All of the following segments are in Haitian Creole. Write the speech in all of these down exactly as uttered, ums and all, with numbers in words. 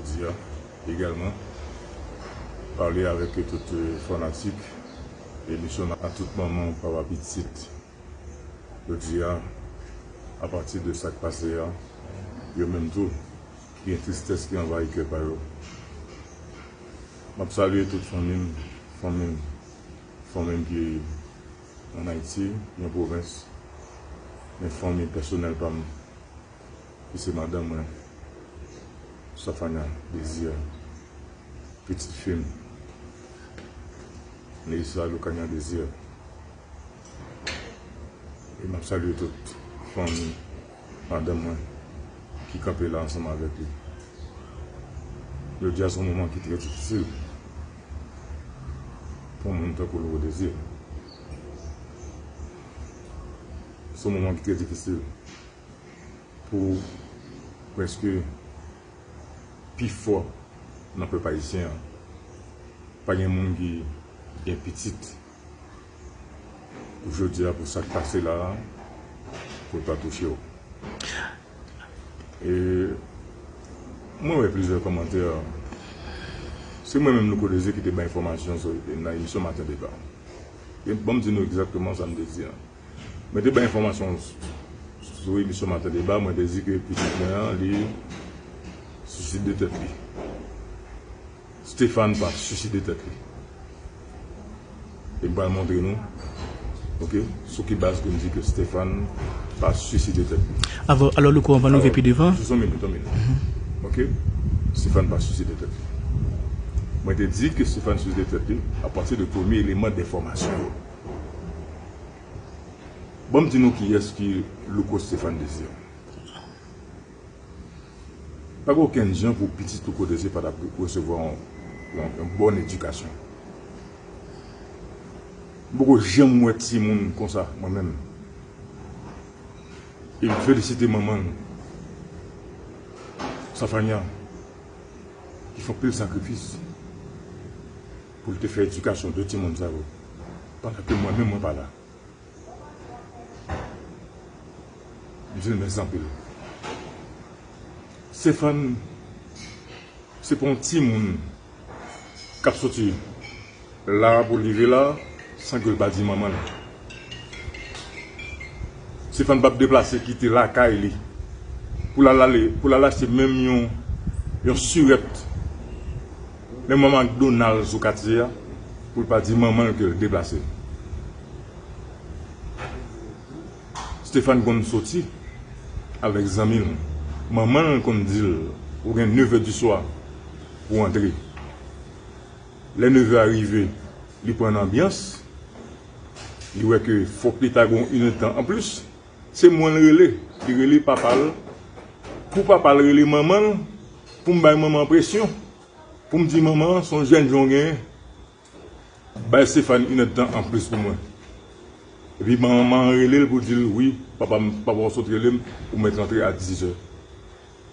Jodi a, egalman, pale avèk tout, euh, fanatik emisyon nan, a tout manman, papa, pitit. Jodi a, apati de sa k pase a, yo menm tou, ki gen tristès ki anvayi kè pa yo. M ap salye tout fanmi m, fanmi m, fanmi m ki ann Ayiti, ki an pwovens, men fanmi pèsonèl pa m, ki se madanm mwen, Safanya Désir, pitit fi m, Neissa Lucania Désir. E m ap salye tout fanmi madanm mwen ki kanpe la ansanm avèk li. Jodi a se yon moman ki trè difisil pou yon moun tankou Louko Désir. Se yon moman ki trè difisil pou prèske pifò nan pèp ayisyen an. Pa gen moun ki gen pitit pou jodi a, pou sa k pase la a, pou l pa touche w. E mwen wè plizyè kòmantè. Se mwen menm, Louko Désir, ki te bay enfòmasyon sou, nan emisyon Maten Deba. E ban m di nou egzakteman sa m te di an. Mwen te bay enfòmasyon sou emisyon Maten Deba, mwen te di ke pitit mwen an, li siside tèt li. Stéphane pa siside tèt li. E m pral montre nou, oke, sou ki baz ke m di ke Stéphane pa siside tèt li. Alò, alò, Louko, anvan nou rive pi devan. Jis yon minit, yon minit. Oke? Stéphane pa siside tèt li. Mwen te di ke Stéphane siside tèt li apati de premye eleman denfòmasyon yo. Ban m di nou kiyès ki Louko Stéphane Désir. Pa gen okenn jan pou pitit Louko Désir pa t ap resevwa yon, yon, yon bòn edikasyon. M poko janm wè timoun konsa, mwen menm. E m felisite manman l, Safanya, ki fè anpil sakrifis pou l te fè edikasyon de timoun sa yo, pandan ke mwen menm mwen pa la. M di l mèsi anpil. Stéphane, se pa yon timoun k ap soti la pou l rive la san ke l pa di manman l. Stéphane p ap deplase kite lakay li pou l al ale, pou l al achte menm yon, yon sirèt, menm yon McDonald's sou katye a, pou l pa di manman l ke l deplase. Stéphane konn soti avèk zanmi l. Manman l konn di l, ou gen nevè di swa pou w antre. Lè nevè a rive, li pran anbyans, li wè ke fòk li ta gen yon inèdtan anplis. Se mwen l rele, li rele papa l, pou papa l rele manman l, pou m bay manman presyon, pou m di manman an, se yon jènjan w genyen. Bay Stéphane inèdtan anplis pou mwen. Epi manman an rele l pou di l, wi, papa m, papa w sot rele m, ou mèt rantre a dizè.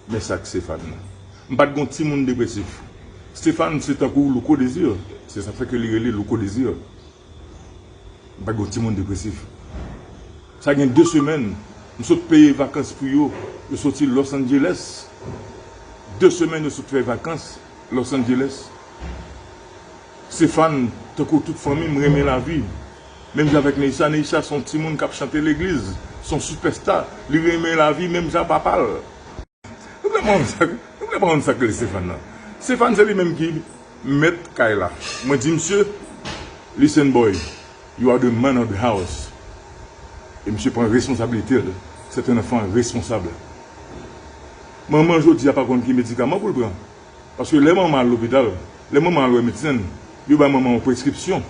Men sa k Stéphane nan. M pa t gon timoun depresif. Stéphane se tankou Louko Désir. Se sa k fè ke li rele Louko Désir. M pa t gon timoun depresif. Sa gen de semèn, m sot peye vakans pou yo. Yo soti Los Angeles. De semèn yo sot fè vakans Los Angeles. Stéphane, tankou tout fanmi m, renmen lavi. Menm jan avèk Neissa, Neissa se yon timoun k ap chante legliz, se yon sipèsta, li renmen lavi menm jan papa l. Nou vle pa konn sa, nou vle pa konn sa k rele Stéphane nan. Stéphane se li menm ki mèt kay la. Mwen di misye, listen boy, you are the man of the house. E misye pran responsablite l. C'est un enfant responsable. Manman jodi a pa konn ki medikaman pou l pran. Paske lè manman al lopital, lè manman al wè medsen, yo bay manman yon preskripsyon.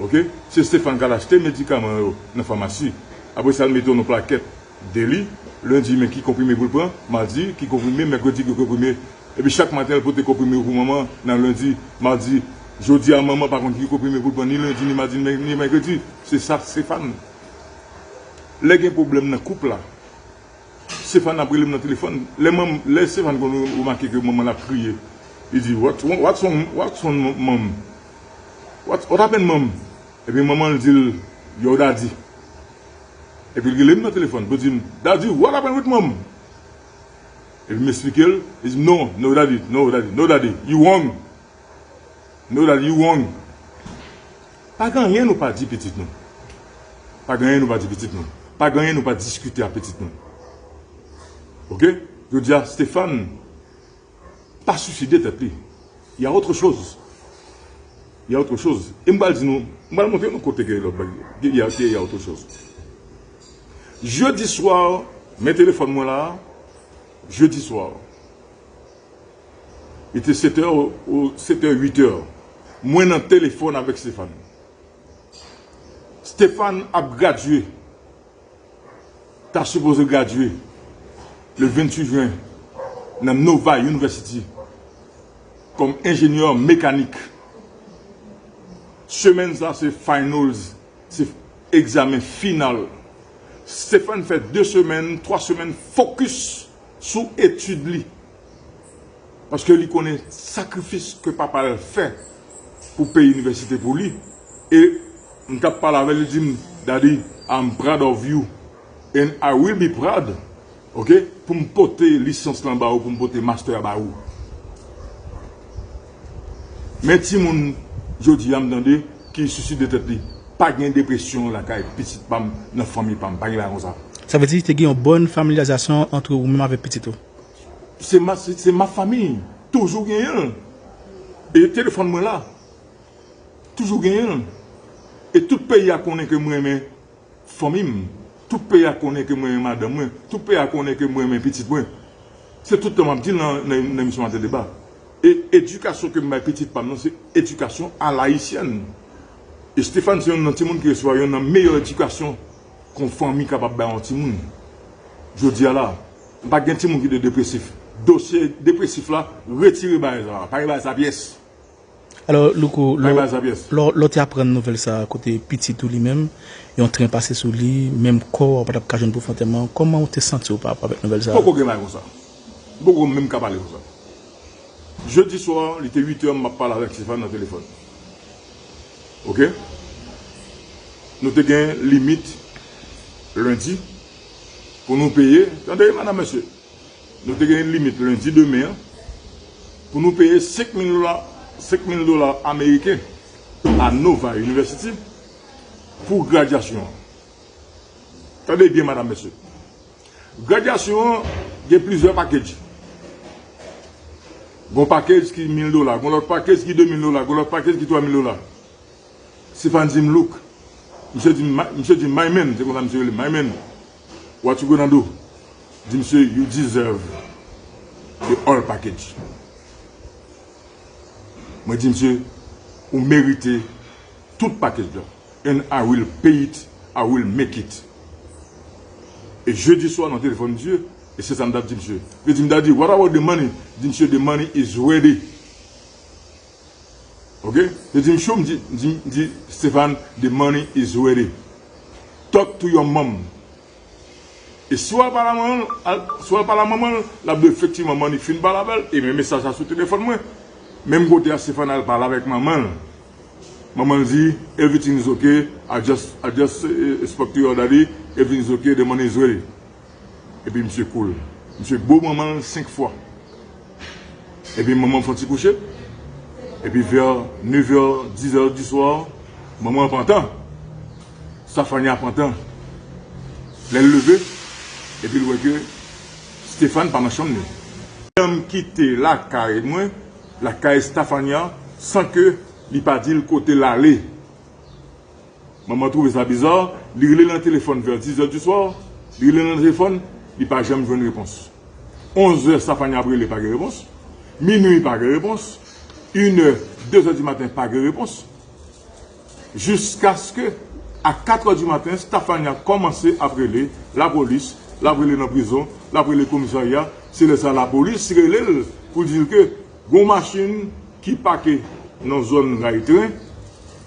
Oke? Se Stéphane k al achte medikaman yo nan famasi. Apre sa, l mete yo nan plakèt de li. Lendi, men ki konprime pou l pran. Madi, ki konprime. Mèkredi, ki konprime. Epi chak maten, l pote konprime yo pou manman nan lendi, madi. Jodi a, manman pa konn ki konprime pou l pran ni lendi, ni madi, ni mè-, ni mèkredi. Se sa, Stéphane. Lè gen pwoblèm nan koup la, Stéphane ap rele m nan telefòn. Lè manm, lè Stéphane konn remake ke manman l ap kriye, li di, "What, what's wrong, what's wrong, mom? What, what happened, mom?" Epi manman l di l, "Yo, daddy." Epi l rele m nan telefòn pou di m, "Daddy, what happened with mom?" Epi m esplike l, li di m, "No, no daddy, no daddy, no daddy, you wrong. No daddy, you wrong." Pa gen anyen nou pa di pitit nou. Pa gen anyen nou pa di pitit nou. Pa gen anyen nou pa diskite ak pitit nou. Oke? Jodi a, Stéphane pa swiside tèt li. Il y a autre chose. Il y a autre chose. E m pral di nou, m pral montre nou kote ke lòt bagay, il y a, il y a autre chose. Jedi swa, men telefòn mwen la, jedi swa. Li te sèt è ou, ou sèt è, uit è. Mwen nan telefòn avèk Stéphane. Stéphane ap gradye. Ta sipoze gradye le venntuit jen nan Nova University kòm enjenyè mekanik. Semèn sa se finals, se egzamen final. Stéphane fè de semèn, twa semèn fokis sou etid li. Paske li konnen sakrifis ke papa l fè pou peye inivèsite pou li. E m t ap pale avè l, li di m, "Daddy, I'm proud of you. And I will be proud, oke, pou m pote lisans lan ba ou, pou m pote master a ba ou." Men timoun, jodi a, m tande, ki swiside tèt li. Pa gen depresyon lakay pitit pa m, nan fanmi pa m. Pa gen bagay konsa. Sa vle di, te gen yon bòn familyazasyon ant ou menm avèk pitit ou? Se ma, se, se ma famille. Toujou genyen l. E telefòn mwen la. Toujou genyen l. E tout peyi a konnen ke m renmen fanmi m. Tout peyi a konnen ke m renmen madanm mwen. Tout peyi a konnen ke m renmen pitit mwen. Se tout tan m ap di l nan, nan, nan emisyon Maten Deba. E edikasyon ke m bay pitit pa m nan, se edikasyon alayisyèn. E Stéphane se youn nan timoun ki resevwa youn nan meyè edikasyon ke yon fanmi kapab bay yon timoun. Jodi a la, pa gen timoun ki te depresif. Dosye depresif la, retire bagay sa. Pa gen bagay sa pyès. Alò, Louko, lè, lè, lè w te aprann nouvèl sa a kote pitit ou li menm, yon tren pase sou li, menm kò a ou pa t ap ka jwenn pou fè antèman, kòman ou te santi w pa rapò avèk nouvèl sa a? Poko gen bagay konsa. M poko menm ka pale konsa. Jedi swa, li te uit è, m ap pale avèk Stéphane nan telefòn. Oke? Nou te gen limit lendi pou nou peye. Tande, madam, mesye. Nou te gen limit lendi demen an pou nou peye senk mil dola, senk mil dola ameriken a Nova University pou gradyasyon an. Tande byen, madam, mesye. Gradyasyon an gen plizyè package. Gon package ki mil dola, gon lòt package ki de mil dola, gon lòt package ki twa mil dola. Stéphane di m, "Look." Misye di m, ma-, misye di m, "My man," se konsa misye rele m, "My man, what you gonna do?" Di misye, "You deserve the all package." Mwen di misye, "Ou merite tout package la. And I will pay it, I will make it." E jedi swa nan telefòn misye, e se sa m t ap di misye. Li di m, "Daddy, what about the money?" Di misye, "The money is ready." Oke? Li di m, "Show," m di, di, di Stéphane, "The money is ready. Talk to your mom." E si w al pale a manman l, al, si w al pale a manman l, l ap di w efektivman manman li fin pale avè l, e men mesaj la sou telefòn mwen. Menm kote a, Stéphane al pale avèk manman l. Manman l di, "Everything is okay. I just, I just, eh, spoke to your daddy. Everything is okay. The money is ready." Epi misye cool. Misye bo manman l senk fwa. Epi manman fè yon ti kouche. Epi vè nèf è, dis è di swa, manman pran tan. Stafania pran tan. Lè l leve, epi l wè ke Stéphane pa nan chanm li. Janm kite lakay mwen, lakay Stafania, san ke li pa di l kote l ale. Manman twouve sa biza, li rele nan telefòn vè dis è di swa, li rele nan telefòn, li pa janm jwenn repons. Onz è, Stafania ap rele, pa gen repons. Minui, pa gen repons. Inè, de zè di maten, pa gen repons. Jiskaske, a kat è di maten, Stafania kòmanse ap rele lapolis, l ap rele nan prizon, l ap rele komisarya. Se lè sa lapolis rele l pou di l ke gon machin ki pake nan zòn ray tren,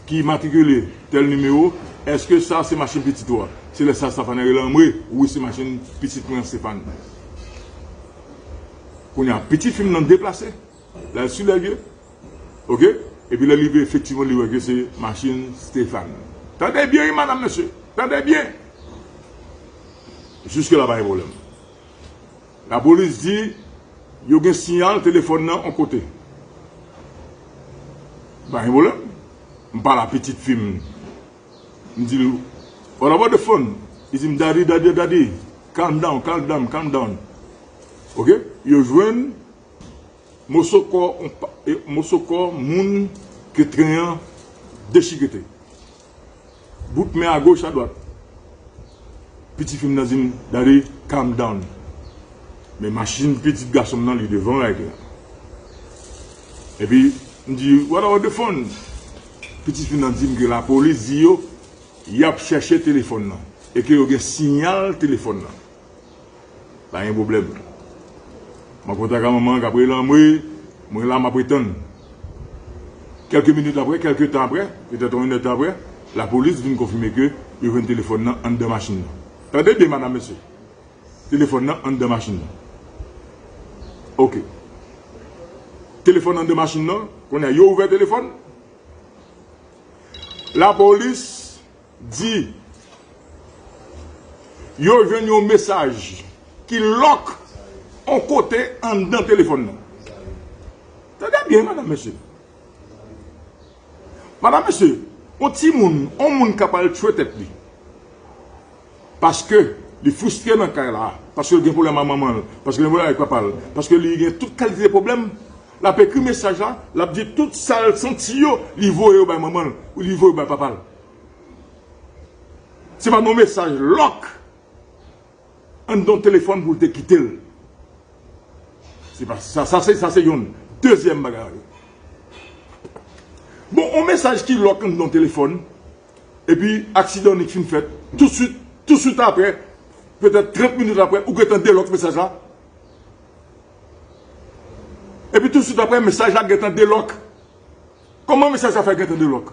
ki matrikile tèl nimewo, èske sa se machin pitit ou a? Se lè sa Stafania rele anmwe, wi, se machin pitit mwen an, Stéphane. Kounye a, pitit fi m nan deplase, l al sou lè vye, oke? Epi lè li rive, efektivman, li wè ke se machin Stéphane. Tande byen, wi, madam, mesye, tande byen. Jiske la, pa gen pwoblèm. Lapolis di, Yo gen siyal telefòn nan yon kote. Pa gen pwoblèm. M pale a pitit fi m. M di l, "What about the phone?" Li di m, "Daddy, daddy, daddy, calm down, calm down, calm down." Oke? Yo jwenn moso kò, on pa- e, moso kò moun ke tren an dechikete. Bout men agoch, adwat. Pitit fi m nan di m, "Daddy, calm down." Men machin pitit gason m nan, li devan like la. Epi, m di, "What about the phone?" Pitit fi m nan di m ke lapolis di yo, y ap chèche telefòn nan. E ke yo gen siyal telefòn nan. Pa gen pwoblèm. M an kontak ak manman an k ap rele anmwe, mwen la, m ap ret tann. Kèlke minit apre, kèlke tan apre, petèt yon enèdtan apre, lapolis vin konfime ke yo jwenn telefòn nan anndan machin nan. Tande byen, madanm, mesye. Telefòn nan anndan machin nan. Oke. Telefòn anndan machin nan, kounye a, yo ouvè telefòn. Lapolis di yo jwenn yon mesaj ki lòk yon kote anndan telefòn nan. Tande byen, madanm, mesye. Madanm, mesye, yon timoun, yon moun k ap al tchwe tèt li. Paske li fristre nan kay la, paske l gen pwoblèm ak manman l, paske l gen pwoblèm ak papa l, paske li gen tout kalite pwoblèm, l ap ekri mesaj la, l ap di tout sa l santi yo, li voye yo bay manman l, ou li voye yo bay papa l. Se pa yon mesaj lòk anndan yon telefòn pou l te kite l. Se pa sa, sa se, sa se youn. Dezyèm bagay. Bon, yon mesaj ki lòk anndan yon telefòn, epi aksidan nik fin fèt, tousuit, tousuit apre, petèt trant minit apre, ou gentan delòk mesaj la. Epi tousuit apre, mesaj la gentan delòk. Kòman mesaj sa fè gentan delòk?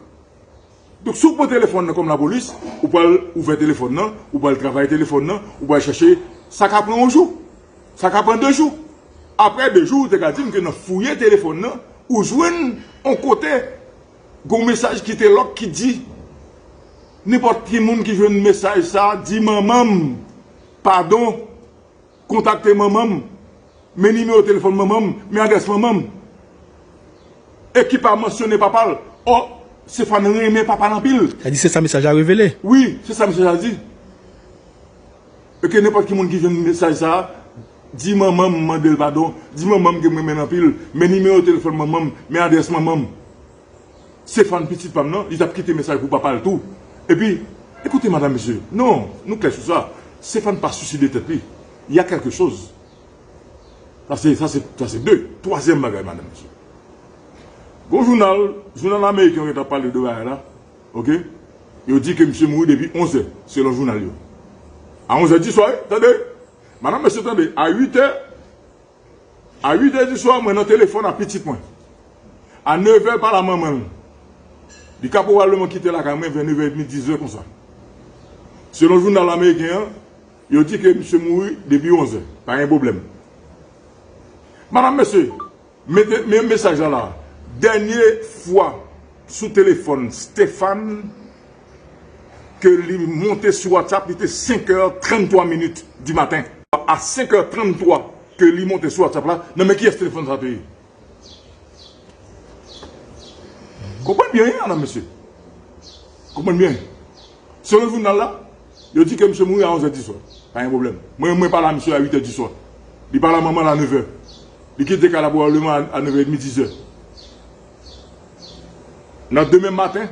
Donk, si w pran telefòn nan kòm lapolis, ou pral ouvè telefòn nan, ou pral travay telefòn nan, ou pral chèche, sa ka pran yon jou. Sa ka pran de jou. Apre de jou, ou te ka di m ke nan fouye telefòn nan, ou jwenn yon kote, gen yon mesaj ki te lòk ki di, nenpòt ki moun ki jwenn mesaj sa, di manman m padon. Kontakte manman m. Men nimewo telefòn manman m, men adrès manman m. E ki pa mansyone papa l. Ò, Stéphane renmen papa l anpil. Sa di se sa mesaj la revele. Wi, se sa mesaj la di. E ke nenpòt ki moun ki jwenn mesaj sa, di manman m mande l padon, di manman m ke m renmen l anpil, men nimewo telefòn manman m, men adrès manman m. Stéphane, pitit pa m nan, li t ap kite mesaj pou papa l tou. Epi, ekoute, madanm, mesye, non, nou klè sou sa. Stéphane pa swiside tèt li. Il y a quelque chose. Sa se, sa se, sa se de. Twazyèm bagay, madanm, mesye. Gon jounal, jounal ameriken yo t ap pale de bagay la, oke? Yo di ke misye mouri depi onz è, selon jounal yo. A onz è di swa, wi, tande. Madanm, mesye, tande. A uit è, A uit è di swa, mwen nan telefòn ak pitit mwen. A nèv è, pale a manman l. Li ka pwobableman kite lakay mwen vè nèv è edmi, diz è konsa. Selon jounal ameriken an, yo di ke misye mouri depi onz è. Pa gen pwoblèm. Madanm, mesye, mete, men mesaj la la. Dènye fwa sou telefòn Stéphane ke li monte sou WhatsApp, li te senk è tranntwa minit di maten. A senk è tranntwa ke li monte sou WhatsApp la, nan men kiyès telefòn sa te ye? Konprann byen, wi, madanm, mesye. Konprann byen. Selon jounal la, yo di ke misye mouri a onz è di swa. Pa gen pwoblèm. Mwen, mwen pale a misye a uit è di swa. Li pale a manman l a nèv è. Li kite kay la pwobableman a, a nèv è edmi, diz è. Nan demen maten,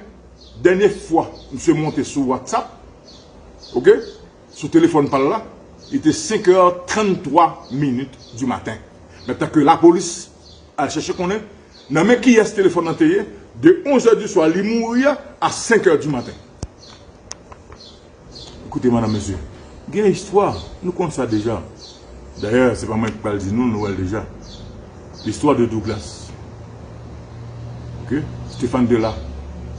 dènye fwa misye monte sou WhatsApp, oke, sou telefòn pa l la, li te senk è tranntwa minit di maten. Men tanke lapolis al chèche konnen nan men kiyès telefòn nan te ye, de onz è di swa li mouri a, a senk è di maten. Koute, madanm, mesye, gen istwa, nou konn sa deja. Dayè, se pa mwen ki pral di nou, nou wè l deja. L'histoire de Douglas. Ok? Stéphane Dela,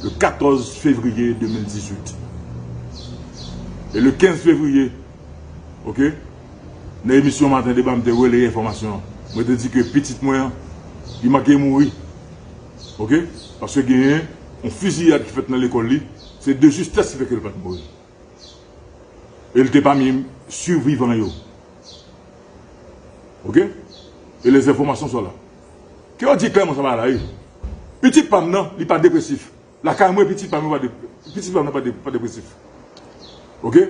le quatorze février deux mille dix-huit. E le kenz fevriye, ok, nan emisyon Maten Deba, m te releye enfòmasyon an. Mwen te di ke pitit mwen an, li manke mouri. Ok? Paske genyen yon fiziyad ki fèt nan lekòl li, se de jistès ki fè ke l pa t mouri. E l te pami sivivan yo. Ok? E les informations sont là. Ke yo di klèman sa bagay la, wi. Pitit pa m nan, li pa depresif. Lakay mwen, pitit pa m nan pa de, pitit pa m nan pa de, pa depresif. Oke?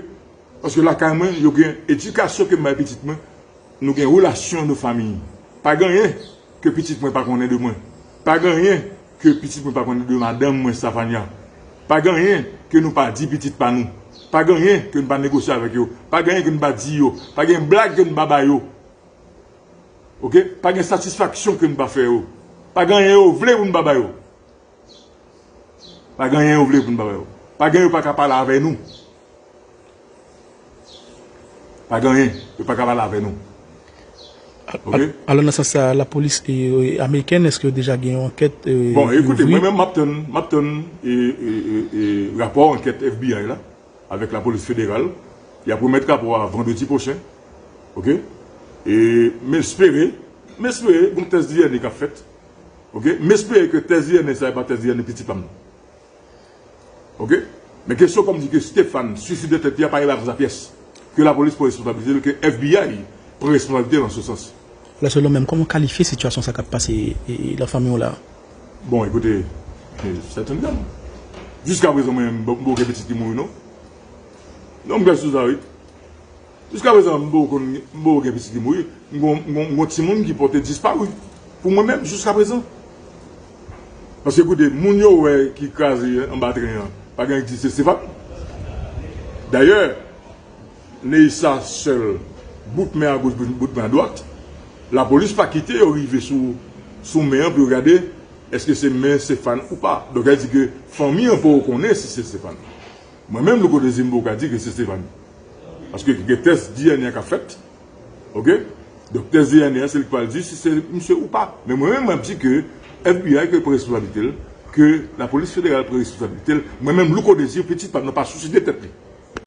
Paske lakay mwen, yo gen edikasyon ke m bay pitit mwen, nou gen relasyon de fanmi. Pa gen anyen ke pitit mwen pa konnen de mwen. Pa gen anyen ke pitit mwen pa konnen de madanm mwen, Stafania. Pa gen anyen ke nou pa di pitit pa nou. Pa gen anyen ke nou pa negosye avèk yo. Pa gen anyen ke nou pa di yo. Pa gen blag ke nou pa ba yo. Oke? Pa gen satisfaksyon ke nou pa fè yo. Pa gen anyen yo vle pou nou pa ba yo. Pa gen anyen yo vle pou nou pa ba yo. Pa gen yo pa ka pale avè nou. Pa gen anyen yo pa ka pale avè nou. Oke? Alò, nan sans sa, lapolis e, e, amerikèn, èske yo deja gen yon ankèt e, Bon, ekoute, ouvri? Mwen menm, m ap tann, m ap tann e, e, e, e, rapò ankèt F B I la avèk lapolis federal. Y ap remèt rapò a vandredi pwochen. Oke? E m espere, m espere, gon tès D N A k ap fèt. Oke? M espere ke tès D N A sa e pa tès D N A pitit pa m nan. Oke? Men kesyon kòm di ke Stéphane swiside tèt li a pa gen lavans a pyès. Ke lapolis pran responsablite l, ke F B I pran responsablite l an se sans. Lè selon menm, kòman w kalifye sitiyasyon sa k ap pase e, e, nan fanmi w la? Bon, ekoute, e, sètèn dam. Jiska prezan, mwen, m poko gen pitit ki mouri, non. Non, m gad sou sa, wi. Jiska prezan, m poko konn, m poko gen pitit ki mouri. M gon, m gon, m gon timoun ki pòte dispari. Pou mwen menm, jiska prezan. Paske, ekoute, moun yo wè ki kraze anba tren an, pa gen ki di se Stéphane. Dayè, Neissa sèl bout men a goch, bout men a dwat. Lapolis pa kite yo rive sou, sou men an pou yo gade èske se men Stéphane ou pa. Donk, sa vle di ke fanmi an poko konnen si se Stéphane. Mwen menm, Louko Désir, m poko ka di ke se Stéphane. Paske gen tès D N A k ap fèt. Oke? Donk, tès D N A a, se li k pral di si se misye ou pa. Men mwen menm, m ap di ke F B I ke pran responsablite l, ke lapolis federal pran responsablite l. Mwen menm, Louko Désir, pitit pa m nan pa swiside tèt li.